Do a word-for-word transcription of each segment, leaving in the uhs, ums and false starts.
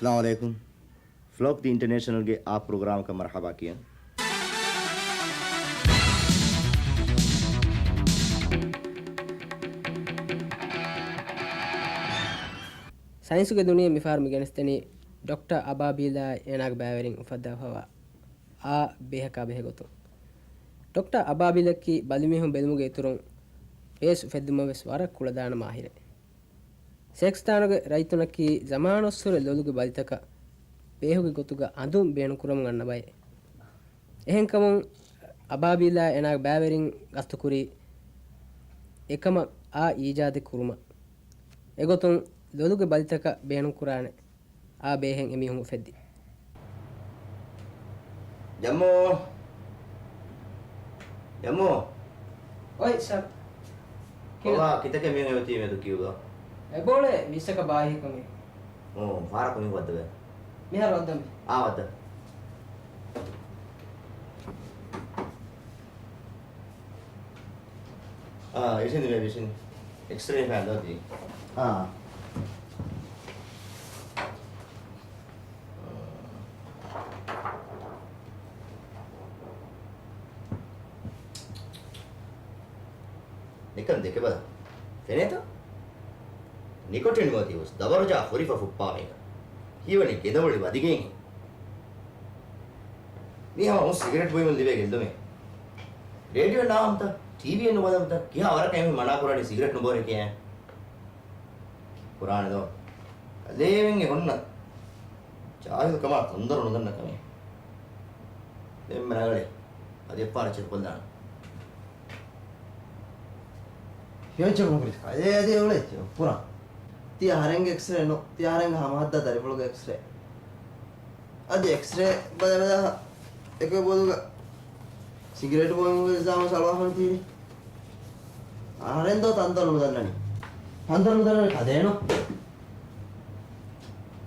އައްސަލާމު ޢަލައިކުމް. ފްލޮކް ދި އިންޓަރނޭޝަނަލްގެ އާ ޕްރޮގްރާމަކަށް މަރުޙަބާ ކިޔަން. ސައިންސުގެ ދުނިޔެ މިފަހަރު މި ގެނެސްދެނީ ޑޮކްޓަރ އަބާބީލާ އޭނާގެ ބައިވެރިން އުފައްދާފައިވާ އާ ބޭހަކާ ބެހޭ ގޮތުން. ޑޮކްޓަރ އަބާބީލަކީ ބަލިމީހުން ބެލުމުގެ އިތުރުން ބޭސް އުފެއްދުމަށް ވެސް ވަރަށް ކުޅަދާނަ މާހިރެއް. ސޭކްސްތާނުގެ ރައްޔިތުންނަކީ ޒަމާނުއްސުރެ ލޮލުގެ ބަލިތަކަށް ބޭހުގެ ގޮތުގަ އަނދުން ބޭނުންކުރަމުން އަންނަ ބައެއް. އެހެންކަމުން އަބާބީލާ އޭނާގެ ބައިވެރިން ގަސްތުކުރީ އެކަމަށް އާ އީޖާދެއް ކުރުމަށް. އެގޮތުން ލޮލުގެ ބަލިތަކަށް ބޭނުންކުރާނެ އާ ބޭހެއް އެމީހުން އުފެއްދި. ޖައްމޫ! ޖައްމޫ! އޮތް ސަރ. ކިތަކެއް މީހުން އެބަތީ މެދު ކިއުގަ؟ އެބޯޅެ މިސްއަކަށް ބާއްވާ ކަމެއް. އޯ، ފާރަކު މީހުން ވައްދަވޭ. މިހާރު ވައްދަން. އާ، ވައްދަން. އާ، އިށިން ދިމޭ ވިޝިން. އެކްސްރޭ ފައިލް ދީ. އާ. ނިކަން ދެކެބަލަ. ފެނޭތަ؟ ނިކޮޓިން މޯތިވްސް ދަބަރުޖާ ފުރިފަ ފުއްޕާމީގަ. ހީވަނީ ގެދަމުޅި ވަދިގެން. މީ ހަމަ ހުސް ސިގަރެޓް ބުއިމުން ލިބޭ ގެއްލުމެއް. ރޭޑިއޯ ނާހަމްތަ؟ ޓީވީ ނުބަލަމްތަ؟ ކިހާ ވަރަކަށް އެމީހުން މަނާ ކުރަނީ ސިގަރެޓް ނުބޯރޭ ކިޔާ؟ ކުރާނެ ދޯ. ލޭވެންގެ ހުންނަ ޖާހިލު ކަމާ ތަންދޮރު ނުދަންނަ ކަމެއް. ދެންމެ ރަނގަޅޭ. އަދި އެއްފަހަރަށް ޗެކް ކޮށްލާނަން. ހިޔޮއްޗެއް ކުރި. އޭ އަދި އެއުޅޭ ކުރާ. ތި އަހަރެންގެ އެކްސްރޭ ނު. ތި އަހަރެންގެ ހަމަހައްދާ ދަރިފުޅުގެ އެކްސްރޭ. އަދި އެކްސްރޭ ބަލަ ބަލާ އެކެއް ބޮލުގަ ސިގަރެޓް ބޯއިމުގެ އިލްޒާމު ސަޅުވާފަން ތީވި. އަހަރެން ދޯ ތަންދޮރު ނުދަންނަނީ. ތަންދޮރު ނުދަންނަނީ ކަދޭނު.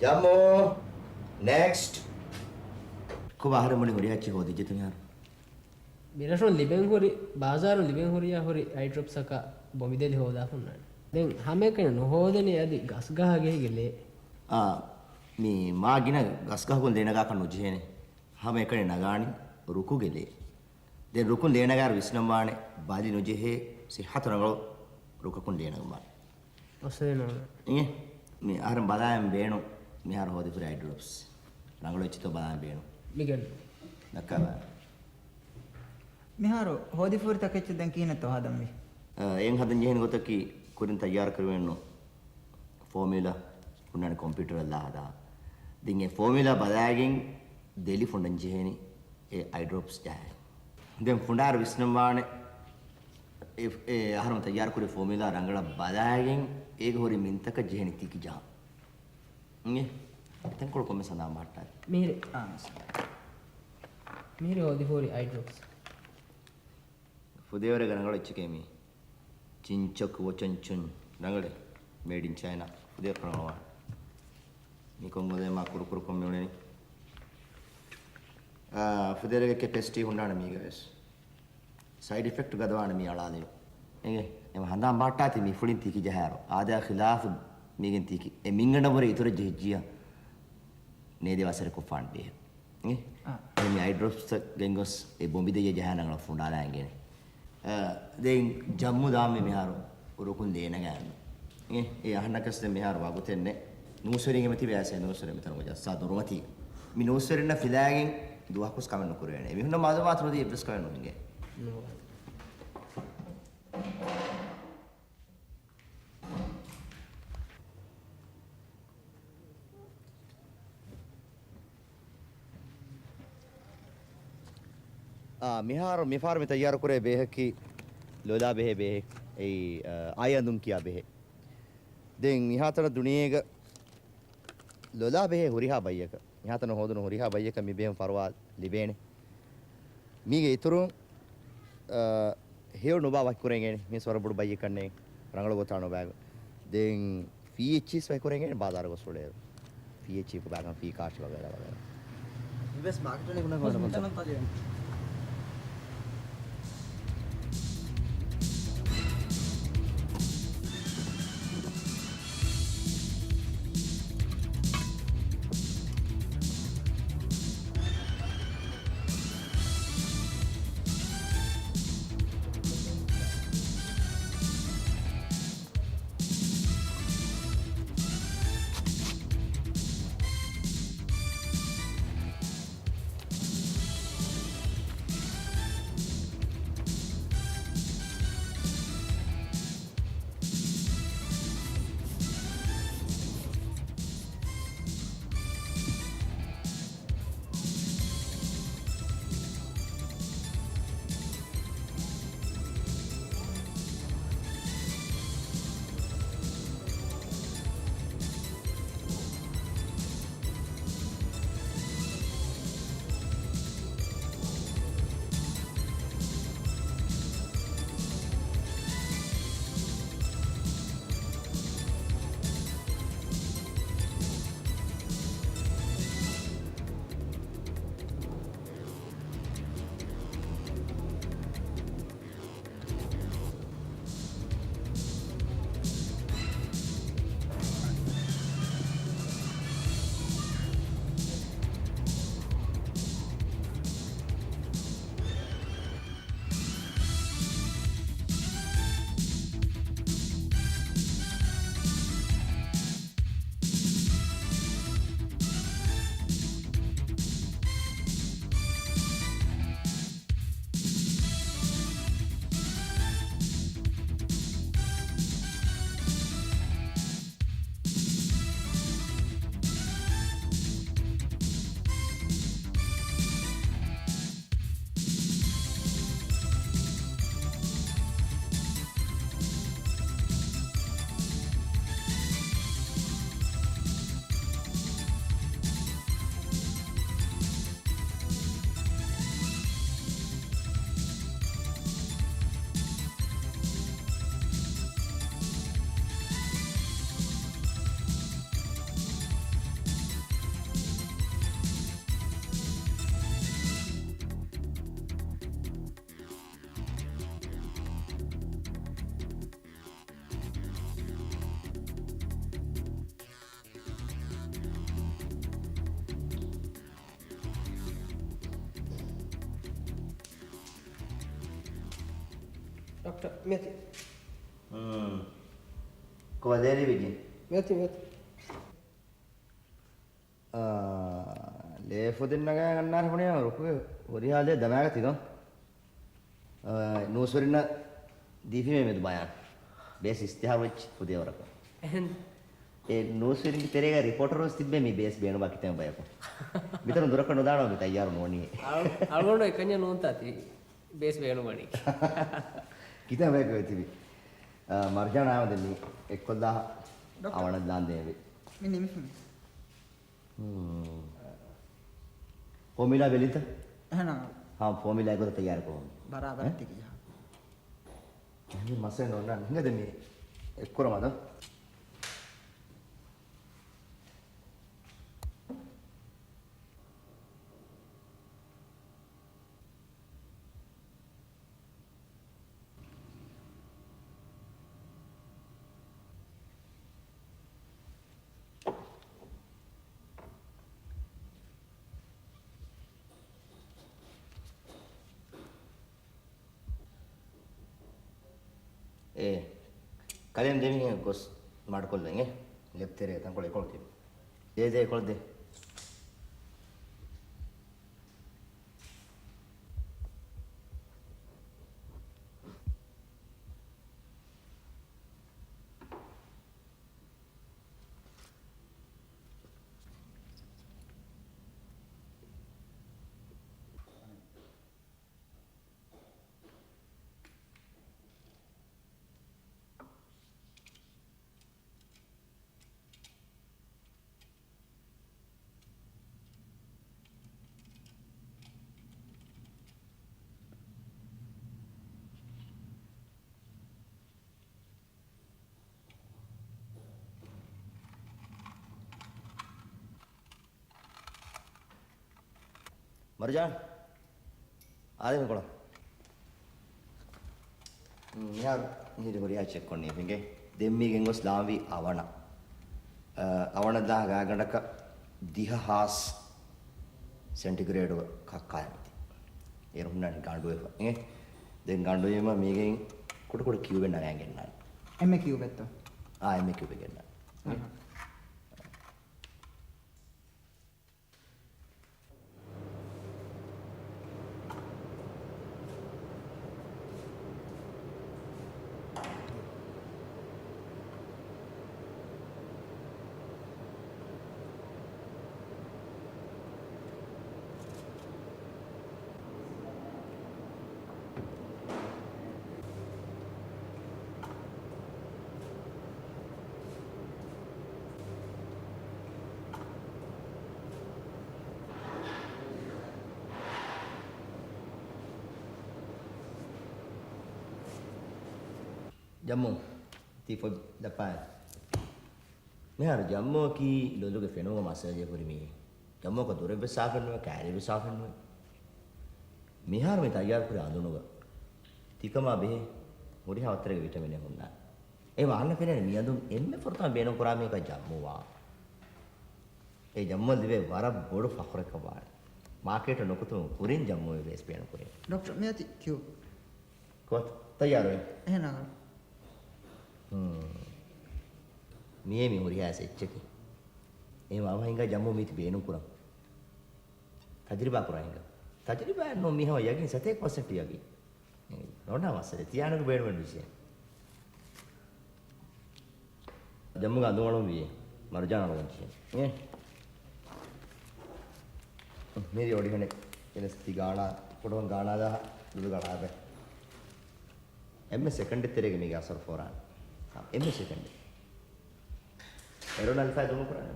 ޖައްމޫ. ނެކްސްޓް. ކޮބާ އަހަރެން ބުނި ހުރިހާ އެއްޗެއް ހޯދިއްޖެތަ މިހާރު؟ މިރަށުން ލިބެން ހުރި، ބާޒާރުން ލިބެން ހުރިޔާ ހުރި އައި ޑްރޮޕްސްއަކަށް ބޮނބިދެލި ހޯދާފަ ހުންނާނެ. ދެން ހަމައެކަނި ނުހޯދަނީ އަދި ގަސްގަހާ ގެހިގެ ލޭ. އާ، މީ މާ ގިނަ ގަސްގަހަކުން ލޭ ނަގާކަށް ނުޖެހޭނެ. ހަމައެކަނި ނަގާނީ ރުކުގެ ލޭ. ދެން ރުކުން ލޭ ނަގާއިރު ވިސްނަންވާނެ ބަލި ނުޖެހޭ ސިއްހަތު ރަނގަޅު ރުކަކުން ލޭ ނަގަންވާނެ. އޮއްސެން ނޫން. އިނގޭ؟ މި އަހަރެން ބަލާއިން ބޭނުން. މިހާރު ހޯދިފުރި އައި ޑްރޮޕްސް. ރަނގަޅު އެއްޗިތޯ ބަލާއިން ބޭނުން. މިގެން. ދައްކާބަ. މިހާރު ހޯދިފުރި ތަކެއްޗެއް ދެން ކިހިނެއްތޯ ހަދަންވީ؟ އަ، އެއް ހަދަން ޖެހެން ގޮތަކީ ކުރިން ތައްޔާރު ކުރެވެން ފޯމިއުލާ ހުންނާނެ ކޮމްޕިއުޓަރަށް ލާ ހަދާ. ދެން އެ ފޯމިއުލާ ބަލާގެން ދެލި ފުނޑަން ޖެހޭނީ އެ އައި ޑްރޮޕްސް ޖަހައި. ދެން ފުނޑާއިރު ވިސްނަންވާނެ އެ، އެ އަހަރުން ތައްޔާރު ކުރި ފޯމިއުލާ ރަނގަޅަށް ބަލާގެން އޭގަ ހުރި މިންތަކަށް ޖެހޭނީ ތިކި ޖަހަން. އިނގޭ؟ ތަންކޮޅު ކޮންމެސް ހަނދާން ބަހައްޓާލި. މިހިރި. އާ، މިސް. މިހިރި ހޯދިފުރި އައި ޑްރޮޕްސް. ފުދޭވަރެއްގަ ރަނގަޅު އެއްޗެކޭ މީ. ޗިންޗޮކް ވޮޗަންޗުން ރަނގަޅޭ. މޭޑް އިން ޗައިނާ. ފުދޭވަރަކަށް ރަނގަޅުވާނެ. މީ ކޮން ގޮލޭ މާ ކުރުކުރުކޮށް މިއުޅެނީ. އާ، ފުދޭވަރެއްގެ ކެޕޭސިޓީ ހުންނާނެ މީގަވެސް. ސައިޑް އިފެކްޓް ގަދަވާނެ މީ އަޅާލިއު. އެނގޭ؟ އެމަ ހަނދާން ބަހައްޓާތި މި ފުޅިން ތިކި ޖަހާއިރު. އާދަޔާ ޚިލާފު މީގެން ތިކި. އެ މިންގަނޑަށްވުރެ އިތުރަށް ޖެހިއްޖިޔާ ނޭދޭ ވަސަރެއް ކޮށްފާނެ ބޭހެއް. އެ؟ އާ. އެ މި އައި ޑްރޮޕްސް ގެންގޮސް އެ ބޮނބި ދެއްޔެ ޖަހާ ރަނގަޅަށް ފުނޑާލާ އިނގޭނެ. އާ، ދެން ޖައްމު ދާންވީ މިހާރު ރުކުން ލޭ ނަގާން. އެ، އެ އަހަންނަކަސް ދެން މިހާރު ވަގުތެއް ނެ. ނޫސްވެރިން އެމަތި ވެއާސޭ ނޫސްވެރިން މިތަނުގަ ޖައްސާ ދޮރުމަތީ. މި ނޫސްވެރިންނަށް ފިލާގެން ދުވަހަކުސް ކަމެއް ނުކުރެވޭނެ. އެމީހުންނަށް މައުލޫމާތު ނުދީ އެއްވެސް ކަމެއް ނުހިނގޭ. އާ، މިހާރު، މިފަހަރު މި ތައްޔާރު ކުރޭ ބޭހަކީ ލޮލާ ބެހޭ ބޭހެއް. އެއީ، އާ، އާޔަންދުން ކިޔާ ބެހެއް. ދެން މިހާތަނަށް ދުނިޔޭގަ ލޮލާ ބެހޭ ހުރިހާ ބައްޔަކަށް، މިހާތަނަށް ހޯދުނު ހުރިހާ ބައްޔަކަށް މި ބޭހުން ފަރުވާ ލިބޭނެ. މީގެ އިތުރުން، އާ، ހެޔޮ ނުބާ ވަކިކުރެން އޭނެ. މީސް ވަރަށް ބޮޑު ބައްޔެއްކަންނޭ. ރަނގަޅު ގޮތާ ނުބާގު. ދެން ފީ އެއްޗިސް ވަކިކުރެން އޭނެ ބާޒާރު ގޮސް އުޅޭއިރު. ފީ އެއްޗި ކުބާކަން ފީ ކާށި ވަޣޭރާ ވަޣޭރާ. އިންވެސްޓް މާކެޓަށް ނިކުންނަ ގޮތަށް. ޑޮކްޓަރ މެތި. ކޮބާ ލޭ ލިބިގެން؟ މެތި، މެތި. އާ، ލޭ ފުދިން ނަގާ ގަންނާރެ ބުނިޔާ ރުކުގެ ހުރިހާ ލޭ ދަމާގަ ތިދޯ. އާ، ނޫސްވެރިންނަށް ދީފީމޭ މެދު ބަޔާން. ބޭސް އިސްތިހާރު ވެއްޖެ ފުދޭ ވަރަކަށް. އެހެން. އެ ނޫސްވެރިންގެ ތެރޭގަ ރިޕޯޓަރު ވެސް ތިއްބޭ މި ބޭސް ބޭނުމާ ކިތަން ބަޔަކު. މިތަނުން ދުރަކަށް ނުދާނަމޭ ތައްޔާރު ނޫނީ. އަޅު-، އަޅުގަނޑު އެކަންޏާ ނޫންތާ ތި ބޭސް ބޭނުންވަނީ. ކިތަން ބަޔަކު ވެ ތިބި. އާ، މަރުޖާނާ އާމަދެން މި އެއްކޮށްލާ ޑޮކްޓަރ. އަވަނަށް ލާން ދޭވި. މި ނިމިފުން. ހުން. ފޯމިލާ ބެލިތަ؟ އެހެން. ހާ، ފޯމިލާ ގޮތަށް ތައްޔާރު ކޮށް. ބަރާބަރަށް ތި ކިޔާ. އެހެން މައްސަލަ ނޯންނާނެ. ހިނގަދެ މި އެއްކުރަމާ ދޯ. އޭ، ކަލޭމެން ދެމީހެއް ގޮސް މާޑުކޮށްލަން އޭ. ލެބް ތެރޭ ތަންކޮޅެއް އެކޮޅު ތިބި. ދޭ، ދޭ، އެކޮޅު ދޭ. މަރުޖާން، އާދެ މިކޮޅަށް. މިހާރު މިހިރި ހުރިހާ ޗެކްކޮށް ނިޔަފިނގޭ. ދެން މީގެން ގޮސް ލާންވީ އަވަނަ. އަވަނަ ދާ ގާގަނޑަކަށް ދިހަ ހާސް ސެންޓިގްރޭޑު ކައްކާ މިތި. އޭރު ހުންނާނީ ގަނޑުވެފަ. އެ ދެން ގަނޑުވީމަ މީގެން ކުޑަކުޑަ ކިއުބެއް ނަގާން ގެންނާނެ. އެންމެ ކިއުބެއްތޯ؟ އާ، އެންމެ ކިއުބެއް ގެންނާނެ. އަހަ. ޖައްމޫ، ތީ ފޮތް ދައްކާ. މިހާރު ޖައްމޫއަކީ ލޮލުގެ ފެނުމުގަ މައްސަލަ ޖެހިފަ ހުރި މީހެއް. ޖައްމޫއަކަށް ދުރެއްވެސް ސާފެއް ނުވޭ، ކައިރިވެސް ސާފެއް ނުވޭ. މިހާރު މި ތައްޔާރުކުރި އަނދުނުގަ ތިކަމާ ބެހޭ ހުރިހާ ވައްތަރެއްގެ ވިޓަމިނެއް ހުންނާނެ. އެ ވާހަނަ ފެނޭނެ މިއަނދުން އެންމެ ފުރަތަމަ ބޭނުންކުރާ މީހަކަށް ޖައްމޫވާ. އެ ޖައްމޫ ލިބޭ ވަރަށް ބޮޑު ފަޚުރެއްކަން ވާނެ. މާކެޓަށް ނުކުތުމުން ކުރިން ޖައްމޫ ވެސް ބޭނުންކުރޭ. ޑޮކްޓަރ، މިއޮތީ ކިއު. ކޮތް ތައްޔާރުވޭ؟ އެހެން އަނގަ. ހުން. މިއޭ މި ހުރިހާ އެއްޗަކީ. އެހެން އަވަހަށް ހިނގާ ޖައްމޫ މީތި ބޭނުން ކުރަން. ތަޖުރިބާ ކުރާ ހިނގާ. ތަޖުރިބާއެއް ނޫން މީ ހަމަ ޔަގީން ސަތޭކަ ޕަސެންޓު ޔަގީން. ނޯންނާ މައްސަލަ ތިޔާނުގެ ބޭނުމެއް ނުވިސޭ. ޖައްމުގެ އަނދު އަޅުން ވީ، މަރުޖާން އަޅުގަނޑު ކިޔޭ. އޭ. މިރި އޮޑިހަނެއް ގެނެސް ތި ގާނާ، ކުޑަހުން ގާނާ ދާ ލުލު ގަޅާބެ. އެންމެ ސެކަންޑެއް ތެރޭގަ މީގެ އަސަރު ފޯރާނެ. އާ، އެންމެ ސެކަންޑެއް. އެރޮން އަލްފާ ދުނުކުރާނެ.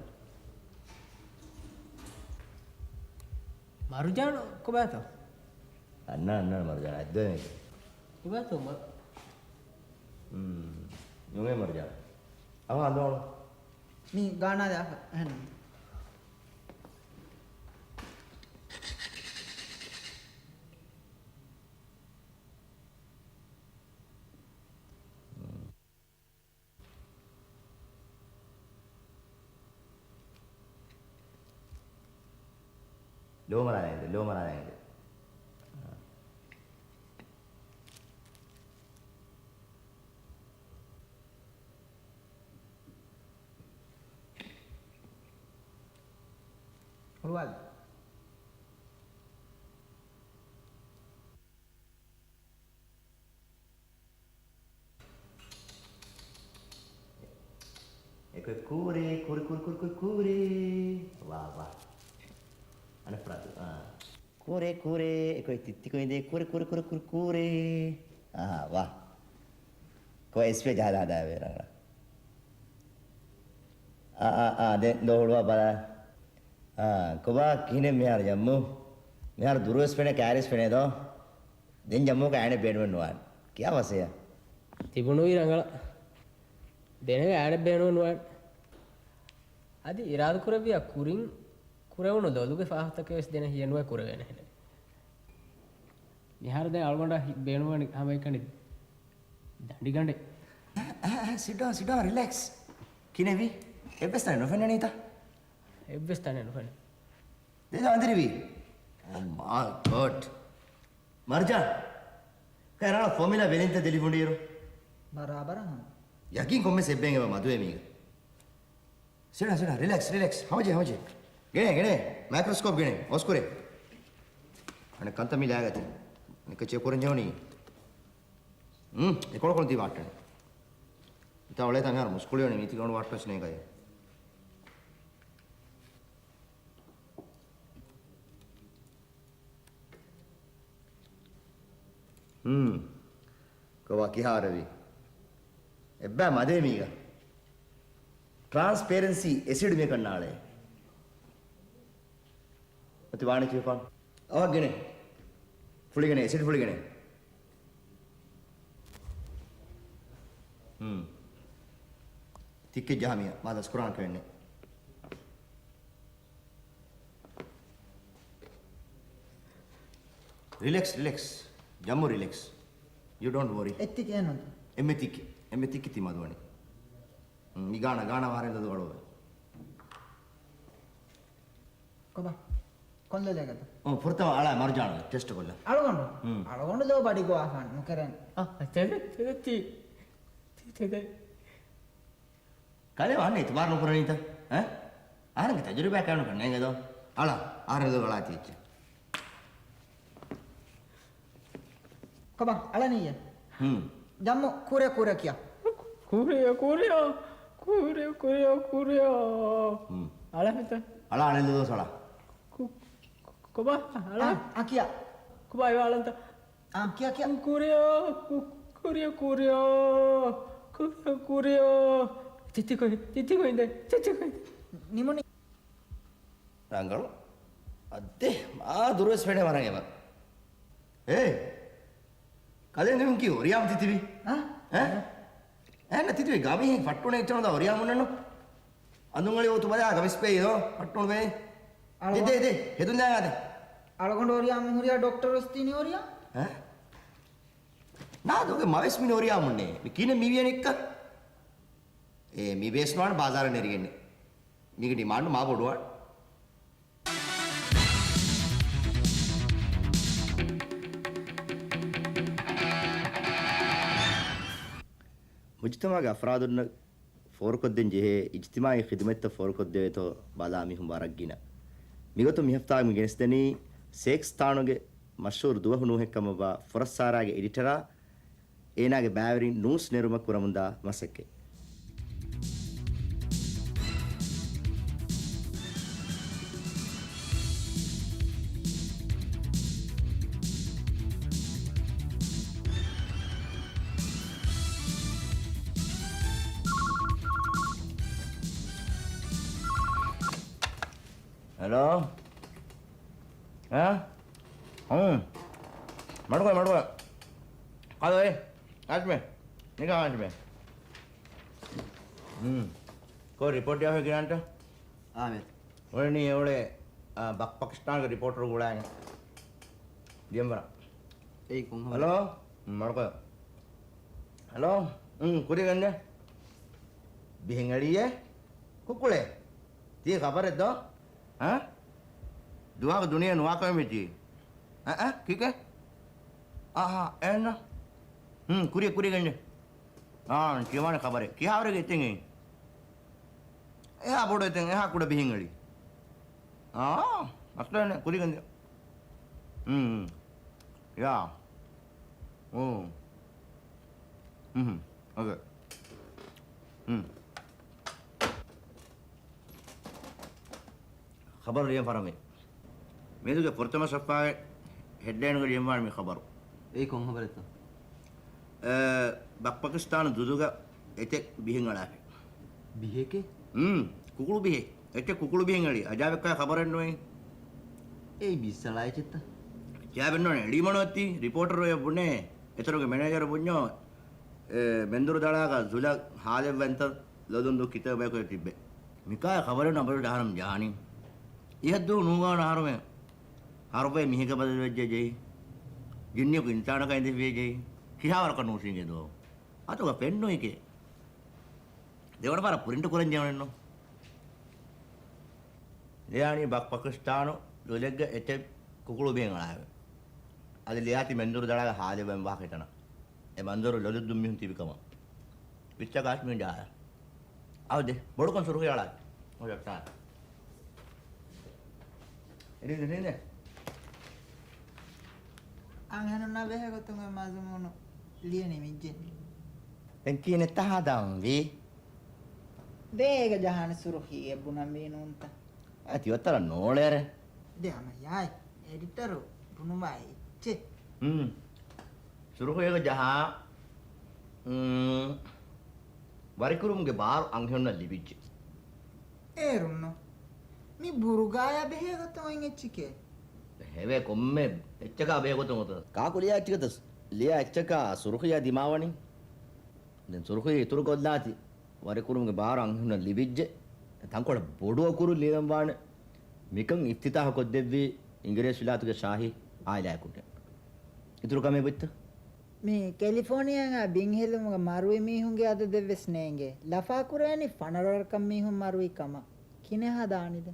މަރުޖާން ކޮބާތޯ؟ އަންނާ، އަންނާ މަރުޖާން އައްދަވޭ. ކޮބާތޯ މަ- ނުވޭ މަރުޖާން. އަވަ އަނދޯޅު. މީ ގާނާ ދާފަ އެހެން. ލޯ މަރާލާ އިނދެ، ލޯ މަރާލާ އިނދެ. އެކޮއެ ކޫރޭ، ކޫރެ، ކޫރެ، ކޫރެ، ކޫރޭ. ވާ، ވާ. އަނެއް ފަރާތު. އާ. ކޫރޭ، ކޫރޭ، އެކޮއެ ތިއްތި ކޮއިންދޭ، ކޫރެ، ކޫރެ، ކޫރެ، ކޫރެ، ކޫރޭ. އާ، ވާ. ކޮ އެސްޕީ ޖަހަލާ ހަދާ ވޭ ރަނގަޅަށް. އާ، އާ، އާ، ދެން ދޯ ހުޅުވާ ބަލާ. އާ، ކޮބާ ކިހިނެއް މިހާރު ޖަމްމު؟ މިހާރު ދުރުވެސް ފެނޭ، ކާރިވެސް ފެނޭ ދޯ؟ ދެން ޖަމްމުގަ އައިނެއް ބޭނުމެއް ނުވާނެ. ކިޔާ ވަސޭ. ތިބުނުވީ ރަނގަޅަށް. ދެނެގެ އައިނެއް ބޭނުމެއް ނުވާނެ. އަދި އިރާދަކުރެއްވިއްޔާ ކުރިން ކުރެވުނު ލޮލުގެ ފާހަގަތަކެއް ވެސް ދެނެ ހިޔެއް ނުވެ ކުރެވޭނެހެނެއް. މިހާރު ދެން އަޅުގަނޑަށް ހި-، ބޭނުންވަނީ ހަމައެކަނި ދަނޑިގަނޑެއް. އަ، އަ، އަ، sit down, sit down, relax. ކިހިނެއްވީ؟ އެއްވެސް ތަނެއް ނުފެންނަނީތަ؟ އެއްވެސް ތަނެއް ނުފެންނަނީ. ދެން އަނދިރިވީ. Oh my God. މަރްޖާން. ކައިރާނަ ފޮމިލާ ވެލިންތަ ދެލި ފުނޑިއިރު. ބަރާބަރަށް ހަމަ. ޔަގީން ކޮންމެސް އެއްބެން އެބަ މަދުވޭ މީގަ. ސިޑާ، ސިޑާ، ރިލެކްސް، ރިލެކްސް. ހަމަޖެ، ހަމަޖެ. ގެނޭ، ގެނޭ. މައިކްރޮސްކޯޕް ގެނޭ. އޮސްކުރޭ. އަނެއް ކަންތައް މި ލާގަތި. ނިކަ ޗެކް ކުރަން ޖެހުނީ. ހުން، އެކޮޅު ކޮޅު ދީ ވާއްޓަނީ. އިތާ އޮޅޭތާ މިހާރު މުސްކުޅިވަނީ މީތި ގަނޑު ވާއްޓަސް ނޭގައޭ. ހުން. ކޮބާ ކިހާރެވި؟ އެއްބައި މަދޭ މީގަ. ޓްރާންސްޕޭރެންސީ އެސިޑް މި ކަންނާޅޭ. އޮތި ވާނެ ކިޔުފާން. އަވަށް ގެނޭ. ފުޅިގެނޭ، އެސިޑް ފުޅިގެނޭ. ހުން. ތިއްކެއް ޖަހަމިޔާ. މާ ދަސްކުރާން ކެވެންނެ. ރިލެކްސް، ރިލެކްސް. ޖަމްމު ރިލެކްސް. You don't worry. އެއްތިކެއް ނޫން. އެންމެ ތިކެ، އެންމެ ތިކެ ތި މަދުވަނީ. ހުން، މި ގާނަ، ގާނަ ވާހަރެން ދަދު އަޅުވެ. ކޮބާ؟ ކޮންލެލޭގަތަ؟ އޮ، ފުރަތަމަ އަޅާ މަރުޖާނު ޓެސްޓް ކޮށްލަ. އަޅުގަނޑު؟ ހުން. އަޅުގަނޑު ލޯ ބަޑި ގޮވާފާން ނުކެރޭނެ. އަ، ތެދެ، ތެދެ، ތި، ތި، ތެދެ. ކަލޭ ވާން އިތުބާރު ނުކުރަނީތަ؟ އަ؟ އަހަރެންގެ ތަޖުރިބާ ކައިނު ކަންނޭނގެ ދޯ. އަޅާ، އަހަރެން ދޯ އަޅާ ތިއެއްޗެއް. ކޮބާ، އަޅަނީއޭ؟ ހުން. ޖަމްމު، ކޫރިޔާ، ކޫރިޔާ ކިޔާ. ކޫރިޔާ، ކޫރިޔާ، ކޫރިޔާ، ކޫރިޔާ، ކޫރިޔާ. ހުން. އަޅަ މިތަ. އަޅާ، އަޅެން ދޯ ސަޅާ. ކު-، ކު-، ކޮބާ، އަޅާ. އާ، އާ، ކިޔާ. ކޮބާ، އިވާ އަޅަންތަ. އާ، ކިޔާ، ކިޔާ. ކޫރިޔާ، ކޫ-، ކޫރިޔާ، ކޫރިޔާ. ކޫރިޔާ، ކޫރިޔާ. ތިތި ކޮއި، ތިތި ކޮއިންދޭ، ތިތި ކޮއިންދޭ. ނިމުނީ. ރަނގަޅު. އައްދެ، މާ ދުރުވެސް ފެނޭ ވަރަށް އެބަ. އޭ، ކަލޭ ނިމުން ކީ އޮރިޔާމު ތިތިބީ؟ އާ؟ އޭ؟ އޭނަ ތިތިބީ ގަމީހެއް ފައްޓުނެ އެއްޗެއް ނުދާ އޮރިޔާމުންނެއްނު. އަނދުން އަޅި އޮތު ބަލާ ގަމިސް ބޭ ދޯ، ފައްޓުނު ބޭ. ދެ، ދެ، ދެ، ހެދުން ދާ ދެ. އަޅުގަނޑު އޮރިޔާމު ހުރިޔާ ޑޮކްޓަރު ވެސް ތީނީ އޮރިޔާ. އޭ؟ ނާ ދޯގެ މަވެސް މި އޮރިޔާމުންނޭ. މި ކީނެ މި ވިޔަނިއްކަ. އޭ، މި ބޭސް ނުވާނެ ބާޒާރަށް ނެރިގެންނެ. މީގެ ޑިމާންޑް މާ ބޮޑުވާން. މުޖުތަމަޢުގެ އަފްރާދުންނަށް ފޯރުކޮށްދޭން ޖެހޭ އިޖްތިމާޢީ ޚިދުމަތްތައް ފޯރުކޮށްދެވޭތޯ ބަލާ މީހުން ވަރަށް ގިނަ. މިގޮތުން މި ހަފްތާގަ މި ގެނެސްދެނީ ސޭކްސް ތާނުގެ މަޝްހޫރު ދުވަހު ނޫހެއްކަމަށްވާ ފުރައްސާރާގެ އެޑިޓަރާ އޭނާގެ ބައިވެރިން ނޫސް ނެރުމަށް ކުރަމުންދާ މަސައްކަތް. ހެލޯ؟ އާ؟ ހުން. މަޑުކޮށް، މަޑުކޮށް. ކަލޯ އޭ؟ އާތްމެ. ނިކާ އާތްމެ. ހުން. ކޯ ރިޕޯޓް ޔާ ހޮއި ގިރާންޓަ؟ އާމެ. އޮޅެނީ އެ އުޅޭ، އާ، ބަ-، ޕާކިސްތާންގެ ރިޕޯޓަރު ގުޅާނެ. ދިޔަންވަރަށް. އެއީ ކޮން ހަމަ؟ ހަލޯ؟ މަޑުކޮށް. ހަލޯ؟ އުން، ކުރިގަންނެ. ބިހެން އެޅީއޭ؟ ކުކުޅޭ. ތީ ޚަބަރެއް ދޯ؟ އަ؟ ދުވާގު ދުނިޔެ ނުވާކަމެއް ވެއްޖި. އަ، އަ، ކީކޭ؟ އަހާ، އެހެންނަ؟ ހުން، ކުރި، ކުރިގަންނެ. އާ، ކިޔަވާނެ ޚަބަރެއް. ކިހާވަރެއްގެ އެތެއް އެއީ؟ އެހާ ބޮޑު އެތެއް، އެހާ ކުޑަ ބިހެން އެޅީ. އާ، މައްސަލައެއް ނެތް، ކުރިގެން ދިޔަ. ހުން. ޔާ. އޯ. ހުން. އޯކޭ. ހުން. ޚަބަރު ލިޔަން ފަރަމީ. މީދުގެ ފުރަތަމަ ސަފްހާގެ ހެޑްލައިނުގަ ލިޔަންވާނެ މި ޚަބަރު. އެއީ ކޮން ޚަބަރެއްތޯ؟ އެ، ބަކް ޕަކިސްތާނު ދުލުގަ އެތެއް ބިހެއް އަޅާފި. ބިހެކޭ؟ ހުން، ކުކުޅު ބިހެއް. އެއްޗެއް ކުކުޅު ބިހެއް އެޅި. އަޖާބެއްކާ ޚަބަރެއް ނޫން. އެއީ ބިސްއަޅާ އެއްޗެއްތަ؟ އަޖާބެއް ނޫން. އެޅީމަނު އޮތީ ރިޕޯޓަރު އެ ބުނޭ. އެތަނުގެ މެނޭޖަރު ބުންޏޯ، އެ، މެންދުރު ދަޅާގަ ދުލަށް ހާލެއްވަންތަ ލޮލުން ދު ކިތައް ބަޔަކު ތިއްބެ. މިކާ ޚަބަރެއް ނަބަރު ދާނަމް ޖާނީ. އިހަށްދޫ ނޫގާނަ އަހަރުމެ. ހަރުފައި މީހެކަށް ބަދަލުވެއްޖެ ޖެހި. ޖިންނިއަކު އިންސާނަކަށް އިނދެފިއޭ ޖެހި. ކިހާވަރަކަށް ނޫސީގެ ދޯ. އަތުގަ ފެންނުއިކޭ. ދެވަނަ ފަރަށް ޕްރިންޓް ކުރަން ޖެހުނެއްނު. ލިޔާނީ ބަ-، ޕަކިސްތާނު ދުލެއްގަ އެތެއް ކުކުޅު ބިހެއް އަޅާއެވެ. އަދި ލިޔާތި މެންދުރު ދަޅާގަ ހާލެއްވަން ވާހަކަ އެތަނަށް. އެ މަންޒަރު ލޮލުއްދުން މީހުން ތިބިކަމަށް. ވިއްޗަކާސް މީހުން ޖަހާ. އަވަދެ، ބޮޑުކޮން ސުރުޚި އަޅާ. އޮތް އައްޓާ. އިރިނދެ، އިރިނދެ. އަންހެނުންނާ ބެހޭ ގޮތުން އެ މަޒުމޫނު ލިޔެ ނިމިއްޖެ. ދެން ކިހިނެއްތަ ހަދަންވީ؟ ދޭގަ ޖަހާނެ ސުރުޚީއެއް ބުނަންވީ ނޫންތަ؟ އަތި އޮތަރަ ނޯޅޭރެ. ދެ ހަމަ ޔާއި އެޑިޓަރު ބުނުމާ އެއްޗެއް. ހުން. ސުރުޚީގަ ޖަހާ، އުން، ވަރިކުރުމުގެ ބާރު އަންހެނުންނަށް ލިބިއްޖެ. އޭރުންނު. މި ބުރުގާޔާ ބެހޭ ގޮތުން އޮތް އެއްޗެކޭ. ހެވޭ ކޮންމެ އެއްޗަކާ ބެހޭ ގޮތުން އޮތަ. ކާކު ލިޔާ އެއްޗިގަތަސް ލިޔާ އެއްޗަކާ ސުރުޚިޔާ ދިމާވަނީ. ދެން ސުރުޚިޔާ އިތުރު ކޮށްލާތި. ވަރިކުރުމުގެ ބާރު އަންހެނުންނަށް ލިބިއްޖެ. ތަންކޮޅެއް ބޮޑު އަކުރު ލިޔެލަން ވާނެ. މިކަން އިފްތިތާހު ކޮށްދެއްވީ އިނގިރޭސިވިލާތުގެ ޝާހީ އާއިލާއަކުން. އިތުރު ކަމެއް ބުއްތަ؟ މި ކެލިފޯނިއާއާ ބިން ހެލުމުގަ މަރުވި މީހުންގެ އަދަދެއްވެސް ނޭނގޭ. ލަފާކުރޭނީ ފަނަރަ ވަރަކަށް މީހުން މަރުވި ކަމަށް. ކިހިނެއް ހަދާނީދެ؟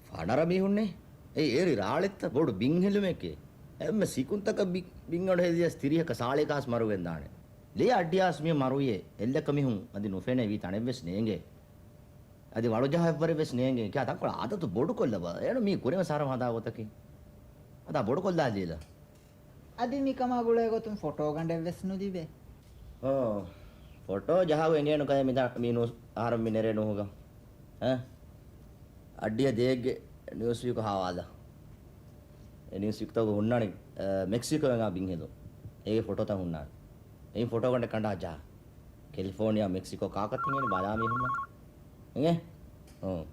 ފަނަރަ މީހުންނޭ؟ އެއީ އޭރު ރާޅެއްތަ؟ ބޮޑު ބިން ހެލުމެކޭ. އެންމެ ސިކުންތަކަށް ބި-، ބިން އަޑު ހެދިޔަސް ތިރީހަކަށް ސާޅީހަކަށް ހާސް މަރުވެން ދާނެ. ލިޔާ އައްޑިހާސް މީހުން މަރުވިއޭ. އެއްލައްކަ މީހުން އަދި ނުފެނޭ ވީ ތަނެއްވެސް ނޭނގޭ. އަދި ވަޅުޖަހާ އެއްވަރެއްވެސް ނޭނގޭ. ކިޔާ ތަންކޮޅަށް އަދަދު ބޮޑު ކޮށްލަބަ. އޭނު މީ ކުރިން ސާރަ ހަދާ ގޮތަކީ. އަދާ ބޮޑު ކޮށްލާ ލީލަ. އަދި މިކަމާ ގުޅޭ ގޮތުން ފޮޓޯ ގަނޑެއްވެސް ނުލިބޭ. އޯ، ފޮޓޯ ޖަހާގޮތް އެނގޭނު ކައި މި ދާ-، މި ނޫސް އަހަރަށް މި ނެރޭ ނޫހުގަ. އެ؟ އައްޑިހަ ދޭއްގެ ނިއުސްވީކު ހާވާލާ. އެ ނިއުސްވީކުތަކުގަ ހުންނާނެ، އަ، މެކްސިކޯއިން އާ ބިން ހެދުން. އޭގެ ފޮޓޯތައް ހުންނާނެ. އެއިން ފޮޓޯ ގަނޑެއް ކަނޑާ ޖަހާ. ކެލިފޯނިއާ، މެކްސިކޯ ކާކަށް ތިނގެން ބަލާ މީހުންނަށް. އިނގޭ؟ އޯ.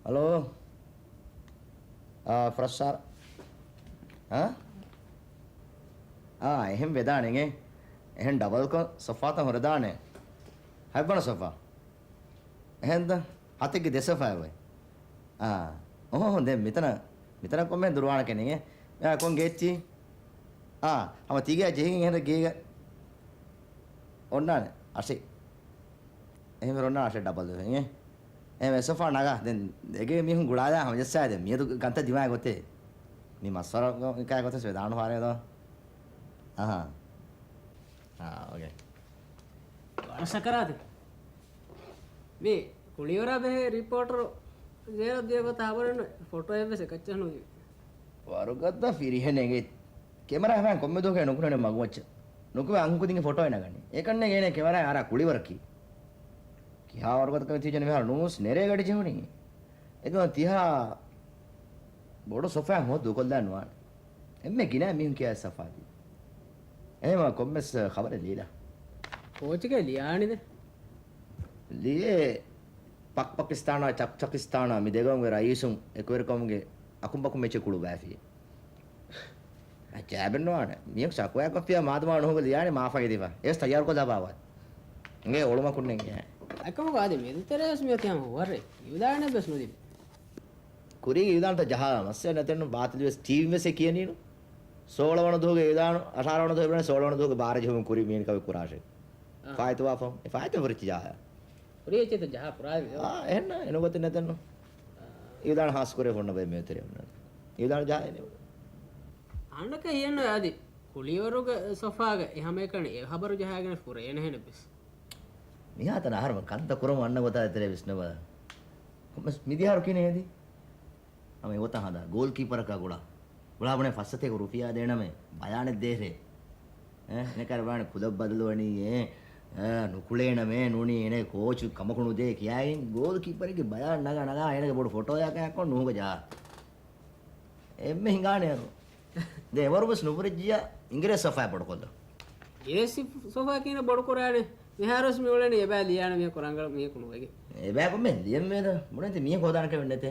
ހަލޯ. އާ، ފްރެޝް ސާރ. އާ؟ އާ، އެހެން ވެދާނެ އިނގޭ. އެހެން ޑަބަލްކޮށް ސޮފާތައް ހުރެދާނެ. ހަތްވަނަ ސޮފާ. އެހެންތަ؟ ހަތެއްގެ ދެ ސޮފާ އޮތް. އާ. އޮހޯ، ދެން މިތަނަށް، މިތަނަށް ކޮންމެހެން ދުރުވާނެ ކެނިގެ. އާ، ކޮން ގެއްޗި؟ އާ، ހަމަ ތީގެ ޖެހިގެން އެހެން ގޭގަ އޮންނާނެ. އަށެއް. އެހެން ވެރި އޮންނާނެ އަށެއް ޑަބަލް ވެ. އެ؟ އެ ސޮފާ ނަގާ. ދެން އެގޭ މީހުން ގުޅާލާ ހަމަޖައްސާ ދެން މިއަދު ގަންތައް ދިމާ ގޮތޭ. މި މަސްވަރަކާ ގޮތަސް ވެދާނު ފާރޭ ދޯ. އަހާ. އާ، އޯކޭ. ވަރަށް ސަކަރާތެއް. މި ކުޅިވަރާ ބެހޭ ރިޕޯޓަރު ޒޭރަށް ދިޔަ ގޮތަށް ހަބަރެއް ނު ފޮޓޯއެއްވެސް އެކައްޗެއް ނުލިބި. ވަރުގަދަ ފިރިހެނެއް. ކެމެރާ ހަމައިން ކޮންމެ ދުވަހަކަށް ނުކުންނަނީ މަގުމައްޗަށް. ނުކުމެ އަންހެންކުދިންގެ ފޮޓޯއެއް ނަގަނީ. އެކަންނޭނގެ އޭނަ ކެމެރާ އަރާ ކުޅިވަރަކީ. ކިހާ ވަރުގަދަކަމެއް ތިޔަނީ މިހާރު ނޫސް ނެރޭ ގަޑި ޖެހުނީ. އެދުވަހު ތިހާ ބޮޑު ސޮފާއެއް ހޯ ދޫކޮށްލާ ނުވާނެ. އެންމެ ގިނަ މީހުން ކިޔާ ސަފާތީ. އެހެންވީމަ ކޮންމެސް ޚަބަރެއް ލީލާ. ކޯޗެކޭ ލިޔާނީ ދެ. ލިޔެ ޕަކް ޕަކިސްތާނާ ޗަކް ޗަކިސްތާނާ މި ދެގައުމުގެ ރައީސުން އެކުވެރިކަމުގެ އަކުންބަކުން މެޗެއް ކުޅުބައިފި. އަޖައިބެއްނުވާނެ. މީހަކު ޝަކުވާކޮށްފިޔާ މާދަމާ ނުހުގަ ލިޔާނެ މާފަށް އެދިފަ. އެސް ތައްޔާރުކޮށްލާ ބާވާ. އިނގޭ އޮޅުމަކުންނެއް. އެކަމަކު އަދި މެދުތެރެއަސް މިއޮތީ ހަމަ ހުވަރެއް. އިވިދާނެއްވެސް ނުލިބި. ކުރީގެ އިވިދާނުތައް ޖަހާލާ މައްސަލަ ނެތެއްނު ބާތިލްވެސް ޓީމްވެސް އެ ކިޔަނީނު. ސޯޅަ ވަނަ ދުވަހުގެ އިވިދާނު، އަށާރަ ވަނަ ދުވަހު އިވިދާނު، ސޯޅަ ވަނަ ދުވަހުގެ ބާރަ ޖެހުމުން ކުރި މީނި ކަމެއް ކުރާށޭ. އާ. ފާއިތުވާފަ. އެ ފާއިތު ފުރިއްޗި ޖާހަ. ހުރި އެއްޗެއް ޖަހާ ކުރާ ވި-، އާ، އެހެންނަ، އެނުގޮތެއް ނެތެއްނު. އާ. އިވިދާނު ހާސް ކުރޭ ފޮންނަ ބައެއް މިއޮތެރެ އޮންނަ. އިވިދާނު ޖާހަ އެނެ. އަންނަކަ ހިޔެއްނު އަދި. ކުޅިވަރުގެ ސޮފާގަ އެ ހަމައެކަނި އެ ހަބަރު ޖަހާގެނެ ފުރޭނެހެނެއްވެސް. މިހާތަނަށް އަހަރުމެން ކަންތައް ކުރަމުން އަންނަ ގޮތާ ދޭތެރޭ ވިސްނަބަލަ. ކޮންމެސް މިދިޔަ އަހަރު ކިހިނެއް ހެދީ؟ ހަމަ އެގޮތަށް ހަދާ. ގޯލްކީޕަރަކާ ގުޅާ. ގުޅާ ބުނޭ ފައްސަތޭކަ ރުފިޔާ ދޭނަމޭ. ބަޔާނެއް ދޭހޭ. އެ، އެނެކަރ ބާނެ ކުލަ ބަދަލުވަނީ އެ، އެ، ނުކުޅޭނަމޭ ނޫނީ އޭނަ ކޯޗު ކަމަކު ނުދޭ ކިޔާގެން ގޯލްކީޕަރެއްގެ ބަޔާން ނަގާ ނަގާ އޭނަގެ ބޮޑު ފޮޓޯއަކާ އެއްކޮށް ނޫހުގަ ޖާ. އެންމެ ހިނގާނެ އަރު. ދެ އެވަރު ވެސް ނުބުރެއްޖިޔާ އިނގިރޭސި ސޮފާ ބޮޑުކޮށްލަ. އޭ ސި ސޮފާ ކިހިނެއް ބޮޑު ކުރާނެ؟ މިހާރުވެސް މި އުޅެނީ އެބައި ލިޔާނެ މީހަކު ރަނގަޅު މީހަކު ނުވެގެން. އެބައި ކޮންމެ ލިޔެންވޭދަ؟ ބުނެތި މީހަކު ހޯދާނެ ކަމެއް ނެތޭ.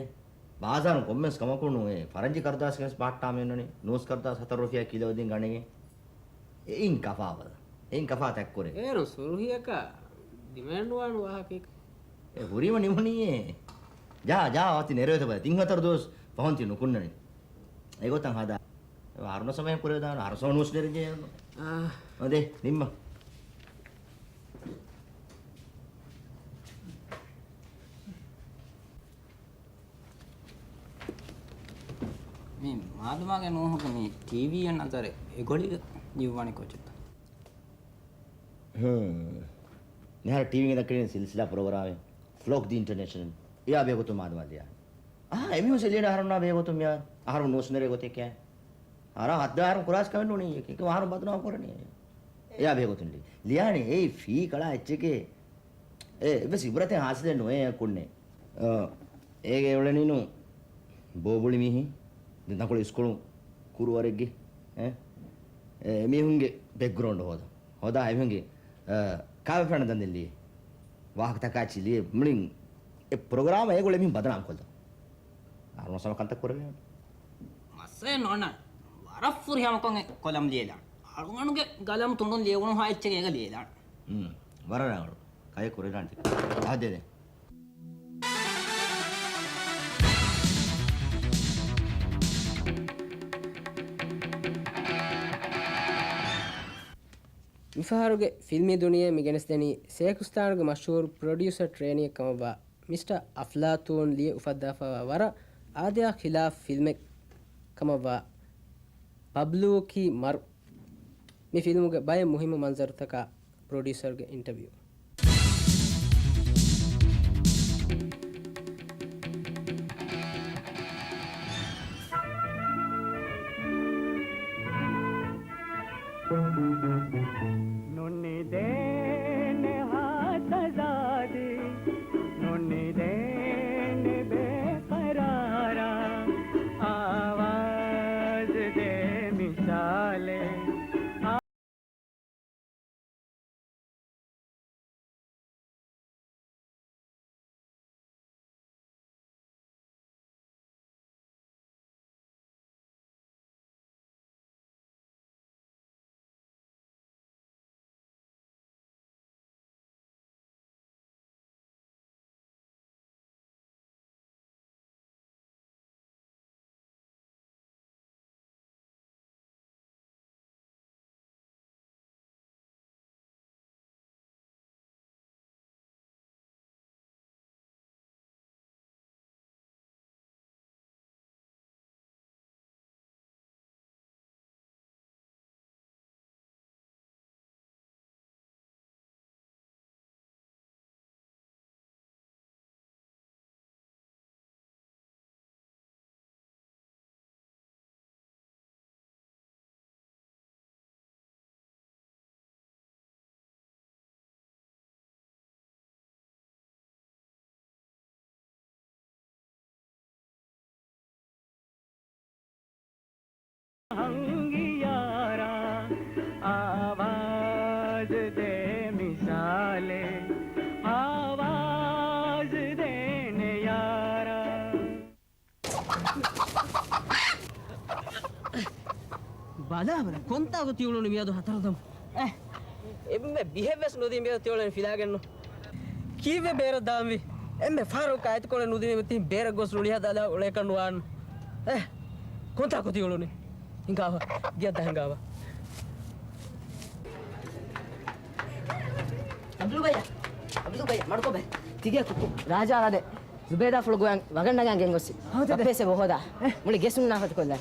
ބާޒާރުން ކޮންމެސް ކަމަކު ނުވޭ. ފަރަންޖި ކަރުދާސްގެން ވެސް ޕާޓް ޓާމް އިންނަނީ. ނޫސް ކަރުދާސް ހަތަރު ރުފިޔާ ކިލޯ ދިން ގަނެގެން. އެއިން ކަފާ ބަލަ. އެއިން ކަފާ ތައްކުރޭ. އޭރުން ސުރުހިއަކަށް ޑިމޭންޑް ވާނު ވާހަކައެއް. އެ ހުރީމަ ނިމުނީއޭ. ޖާ، ޖާ، އޮތީ ނެރެވޭތަ ބަލަ. ތިން ހަތަރު ދުވަސް ފަހުން ތި ނުކުންނަނީ. އެގޮތަށް ހަދާ. އަހަރުން ސަމަޔަށް ކުރެވިދާނެ. އަހަރު ސޯ ނޫސް ނެރެންޖެ. އާ. އާ، ދޭ، ނިންމަ. މި މާދުމާގެ ނޫހުގެ މި ޓީވީއަށް ނަޒަރެއް އެގޮޅީގަ ލިޔުއްވާނީ ކޯޗެއްތަ؟ ހޫ. މިހާރު ޓީވީގަ ދައްކަނީ ސިލްސިލާ ޕްރޮގްރާމެއް، ފްލޯކް ދި އިންޓަރނޭޝަނަލް. އެއާ ބެހޭގޮތުން މާދުމާ ލިޔާ. އާ، އެމީހުން ސެލިއަން އަހަރުންނާ ބެހޭގޮތުން މިހާރު އަހަރު ނޫސް ނެރޭ ގޮތެއް ކިޔާ. އަރާ ހައްދާ އަހަރުން ކުރާސް ކަމެއް ނޫނީ. އެކި އަހަރުން ބަދުނާމް ކުރަނީ. އެއާ ބެހޭގޮތުން ލިޔާނީ. އެއީ ފީ ކަޅާ އެއްޗެކޭ. އެ، އެއްވެސް އިބްރަތެއް ހާސިލެއް ނުވޭ ކުންނޭ. އަ، އޭގެ އުޅެނީނު ބޯބުޅި މީހިން. ދެން ތަންކޮޅެއް އިސްކޮޅު ކުރުވަރެއްގެ. އެ، އެ، މީހުންގެ ބެކްގްރައުންޑް ހޯދަ. ހޯދާ އެމީހުންގެ، އަ، ކާވެފަނަ ދަންދެން ލިޔެ. ވާހަކަތަކާ ޗިލިއެ މުޅިން އެ ޕްރޮގްރާމަށް އޭގޮޅެ މި ބަދަނާމް ކޮށްލަ. އަރުނަސަމަ ކަންތައް ކުރެވޭ. މައްސަލަ ނޯންނާ ވަރަށް ފުރިހަމަކޮށް ކޮލަމް ލިޔެލާން. އަޅުގަނޑުގެ ގަލަމު ތުނޑުން ލިޔެވުނު ހާ އެއްޗެއް އޭގަ ލިޔެލާން. ހުން. ވަރަށް ރަނގަޅު. ކައި ކުރެލާން ތި. އާ ދޭ ދޭ. މިފަހަރުގެ ފިލްމީ ދުނިޔެ މި ގެނެސްދެނީ ސޭކުސްތާނުގެ މަޝްހޫރު ޕްރޮޑިއުސަރ ޓްރޭނީއެއް ކަމަށްވާ މިސްޓަ އަފްލާތޫން ލިޔެ އުފައްދާފައިވާ ވަރަށް އާދަޔާ ޚިލާފް ފިލްމެއް ކަމަށްވާ ބަބްލޫއަކީ މަރު. މި ފިލްމުގެ ބައެއް މުހިއްމު މަންޒަރުތަކާ ޕްރޮޑިއުސަރގެ އިންޓަވިއު. ނުނިދޭނެ ހާސް އަޒާދީ، ނުނިދޭނެ ބޭޤަރާރާ، އާވާޒު ދޭ މިސާލެއް. ހަންގިޔާރާ، އާވާޒު ދޭ މިސާލެއް، އާވާޒު ދޭނެ ޔާރާ. ބަލާބަލަ، ކޮންތާކު ތިއުޅުނީ މިއަދު ހަތަރުދަމު؟ އެ، އެންމެ ބިހެއްވެސް ނުދީ މިއަދު ތިއުޅެން ފިލާގެންނު. ކީއްވެ ބޭރަށް ދާންވީ؟ އެންމެ ފަހަރަކު އާއެތުކޮޅެއް ނުދިނީމަ ތިން ބޭރަށް ގޮސް ރުޅި ހަދާލާ އުޅޭކަށް ނުވާން. އެ، ކޮންތާކު ތިއުޅުނީ؟ ހިނގާވާ. ގެއަށް ދާ ހިނގާވާ. އަބްދުލް ބައްޔާ، އަބްދުލް ބައްޔާ، މަޑުކޮބެ. ތިގެ ކުކު. ރާޖާ ވަދެ. ޒުބޭދާ ފުޅު ގޮޔަން ވަގަށް ނަގާން ގެންގޮއްސި. ހަމަ ތެދެ. ބައްޕޭސެ ބޮހޯދާ. އެ. މުޅި ގެ ސުންނާފަތި ކޮށްލާ.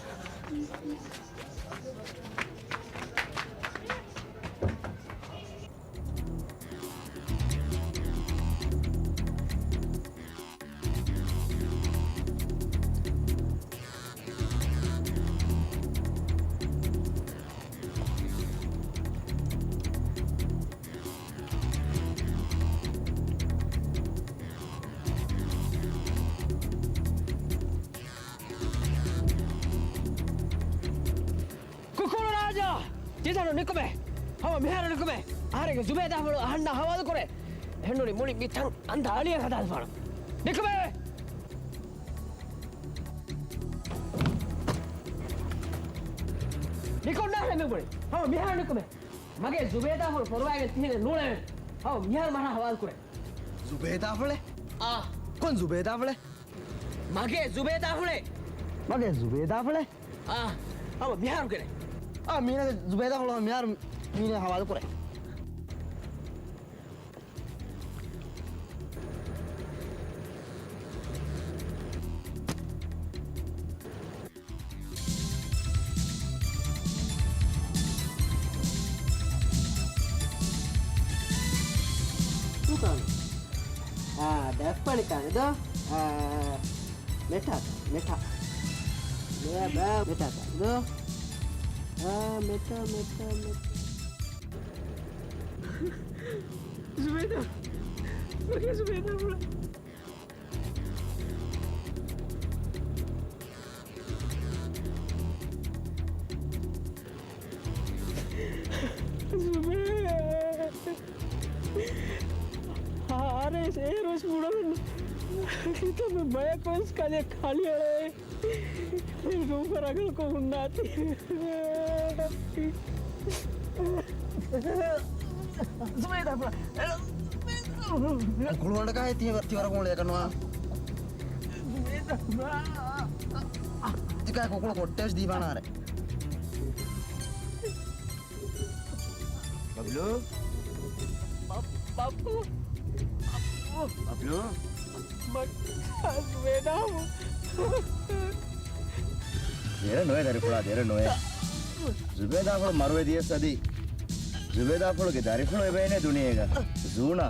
އާދެ! ޖިދާނު ނިކުމޭ! ހަމަ މިހާރު ނިކުމޭ! އަހަރެންގެ ޒުބޭދާފުޅު އަހަންނާ ހަވާލު ކުރޭ! އެހެންނޫނީ މުޅި މިތަން އަންދަ އަޅިއަށް ހަދާލަފާނަން! ނިކުމޭ! ނިކުންނާހޭ މި މުޅި! ހަމަ މިހާރު ނިކުމޭ! މަގޭ ޒުބޭދާފުޅު ފޮރުވާގެން ތިހެނެއް ނޫޅެވޭނެ! ހަމަ މިހާރު މަނާ ހަވާލު ކުރޭ! ޒުބޭދާފުޅެއް؟ އާ! ކޮން ޒުބޭދާފުޅެއް؟ މަގޭ ޒުބޭދާފުޅެއް! މަގޭ ޒުބޭދާފުޅެއް؟ އާ، ހަމަ މިހާރު ގެނޭ. އާ، މީނަގެ ޒުބޭދާފުޅު ހަމަ މިހާރު މީނަ ހަވާލު ކުރޭ. ދޫކާނު. އާ، ދައްޕަނި ކާނު ދޯ. އާ، މެޓާ، މެޓާ. މެ-، މެ-، މެޓާ ކާނު ދޯ. އާ، މެޓާ، މެޓާ، މެޓާ. ޒުބޭދާ. މަގޭ ޒުބޭދާ ފުޅާ. ޒުބޭ. އާރެސް އޭރުވެސް ބުނަމެއްނު. ކިތަންމެ ބަޔަކުވެސް ކަލެއަށް ކަޅިއަޅައޭ. ރޫފަ ރަނގަޅުކޮށް ހުންނާތީ. ޒުބޭދާ. ކުޅުވަނޑަކާ ތި-، ތިވަރަކުން އެކަން ނުވާ. ތިކާ ކުކުޅު ކޮއްޓޭސް ދީފާނާރެ. ބަބްލޫ. ބަ-، ބައްޕޫ. ބައްޕޫ. ބަބްލޫ. ބައް-، ޒުބޭދާ. ދެރަ ނުވޭ ދަރިފުޅާ، ދެރަ ނުވޭ. ޒުބޭދާފުޅު މަރުވެ ދިޔަސް އަދި ޒުބޭދާފުޅުގެ ދަރިފުޅު އެބައިނޭ ދުނިޔޭގަ. ޒޫނާ.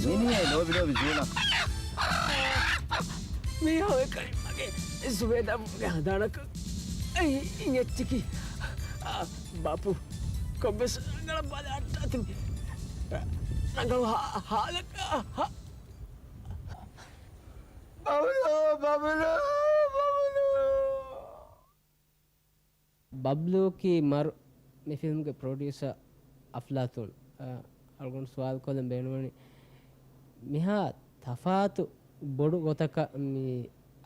މިނިހޭ ލޯބި ލޯބި ޒޫނާ. މީހާ އޮތް ކަރި މަގޭ ޒުބޭދާފުޅުގެ ހަނދާނަކަށް އެއީ އެއްޗަކީ. އާ، ބާޕޫ، ކޮންމެސް ރަނގަޅަށް ބަލާއްޓާތި މި. ރަ-، ރަނގަޅު ހާ-، ހާލަކަށް ހާ-، ބަބްލޫ، ބަބްލޫ، ބަބްލޫ. ބަބްލޫއަކީ މަރު މި ފިލްމްގެ ޕްރޮޑިއުސަރ އަފްލާތޫން. އަ، އަޅުގަނޑު ސުވާލު ކޮށްލަން ބޭނުންވަނީ މިހާ ތަފާތު ބޮޑު ގޮތަކަށް މި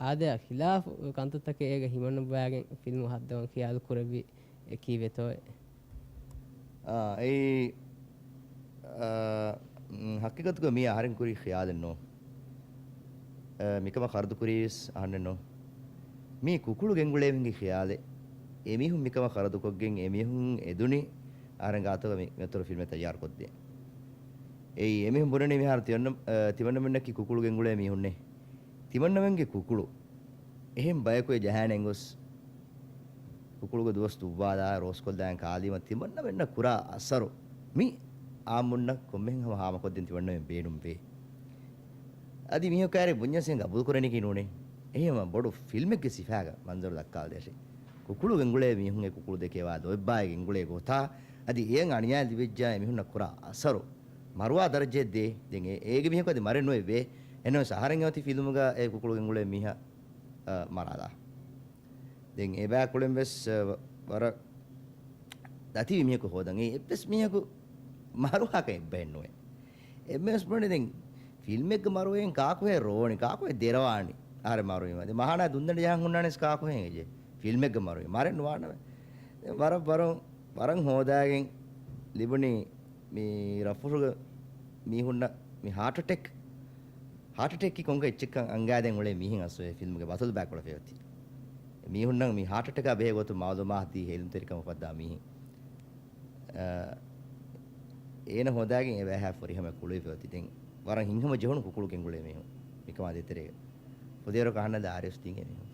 އާދަޔާ ޚިލާފު ކަންތައްތަކެއް އޭގަ ހިމަނައްވާގެން ފިލްމު ހައްދަވަން ޚިޔާލު ކުރެއްވި އެކީ ވޭތޯއޭ؟ އާ، އެއީ، އާ، ހަޤީޤަތުގަ މީ އަހަރެން ކުރި ޚިޔާލެއް ނޫން. އާ، މިކަމަށް ޚަރަދު ކުރީވެސް އަހަންނެއް ނޫން. މީ ކުކުޅު ގެންގުޅޭ މީހުންގެ ޚިޔާލެއް. އެމީހުން މިކަމަށް ޚަރަދުކޮށްގެން އެމީހުން އެދުނީ އަހަރެން ގާތުގަ މި، މިއަތޮޅު ފިލްމެއް ތައްޔާރުކޮށްދޭން. އެއީ، އެމީހުން ބުނަނީ މިހާރު ތިމަންނަ-، އާ، ތިމަންނަމެންނަކީ ކުކުޅު ގެންގުޅޭ މީހުންނޭ. ތިމަންނަމެންގެ ކުކުޅު އެހެން ބަޔަކު އެ ޖަހާނެ އެނގޮސް، ކުކުޅުގެ ދުވަސް ދުއްވާލާ، ރޯސްކޮށްލާން ކާލީމަ ތިމަންނަމެންނަށް ކުރާ އަސަރު މި އާއްމުންނަށް ކޮންމެހެން ހަމަ ހާމަކޮށްދޭން ތިމަންނަމެން ބޭނުންވޭ. އަދި މީހަކާރެ ބުންޏަސް އެނގަ ގަބޫލުކުރަނީކީ ނޫނޭ. އެހެން ބޮޑު ފިލްމެއްގެ ސިފައިގަ މަންޒަރު ދައްކާލަދޭށޭ. ކުކުޅު ގެންގުޅޭ މީހުން އެ ކުކުޅު ދެކޭވާ ލޯތްބާއި ގެންގުޅޭ ގޮތާ، އަދި އެއަށް އަނިޔާ ލިބިއްޖާ އެމީހުންނަށް ކުރާ އަސަރު މަރުވާ ދަރަޖައެއް ދޭ. ދެން އެ-، އޭގެ މީހަކު އަދި މަރެއް ނުވެވޭ. އެންނަވެސް އަހަރެން އޮތީ ފިލްމުގަ އެ ކުކުޅު ގެންގުޅޭ މީހާ، އަ، މަރާލާ. ދެން އެބައި ކުޅެން ވެސް، އަ، ވަރަށް ދަތިވި މީހަކު ހޯދަން. އެ އެއްވެސް މީހަކު މަރުވާކަށް އެއްބައެއް ނުވޭ. އެންމެވެސް ބުނަނީ ދެން ފިލްމެއްގަ މަރުވެގެން ކާކުހޭ ރޯވަނީ، ކާކުހޭ ދެރަވާނީ އަހަރެން މަރުވީމަ. ދެން މަހާނާ ދުންދަނޑި ޖަހަން ހުންނާނެސް ކާކުހޭ އެނގެޖެ. ފިލްމެއްގަ މަރުވީ. މަރެއް ނުވާނަމޭ. ދެން ވަރަށް ވަރު-، ވަރަށް ހޯދާގެން ލިބުނީ މި ރަށްފުށުގެ މީހުންނަށް މި ހާޓް އެޓެކް، ހާޓް އެޓެކް ކީ ކޮންކަ އެއްޗެއްކަން އަންގާދޭން އުޅޭ މީހެއް އަސްލު އެ ފިލްމުގެ ބަތަލު ބައިކުޅަފައި އޮތީ. މީހުންނަށް މި ހާޓް އެޓެކާ ބެހޭ ގޮތުން މައުލޫމާތު ދީ ހޭލުންތެރިކަމަށް ފައްދާ މީހެއް. އަ، އޭނަ ހޯދާގެން އެ ބައިހާ ފުރިހަމަ ކުޅުވިފައި އޮތީ. ދެން ވަރަށް ހިތްހަމަ ޖެހުނު ކުކުޅު ގެންގުޅޭ މީހުން މިކަމާ ދޭތެރޭގަ. ފުދޭވަރަކަށް އަހަންނަށް ދާރިޔަސް ދިން އެމީހުން.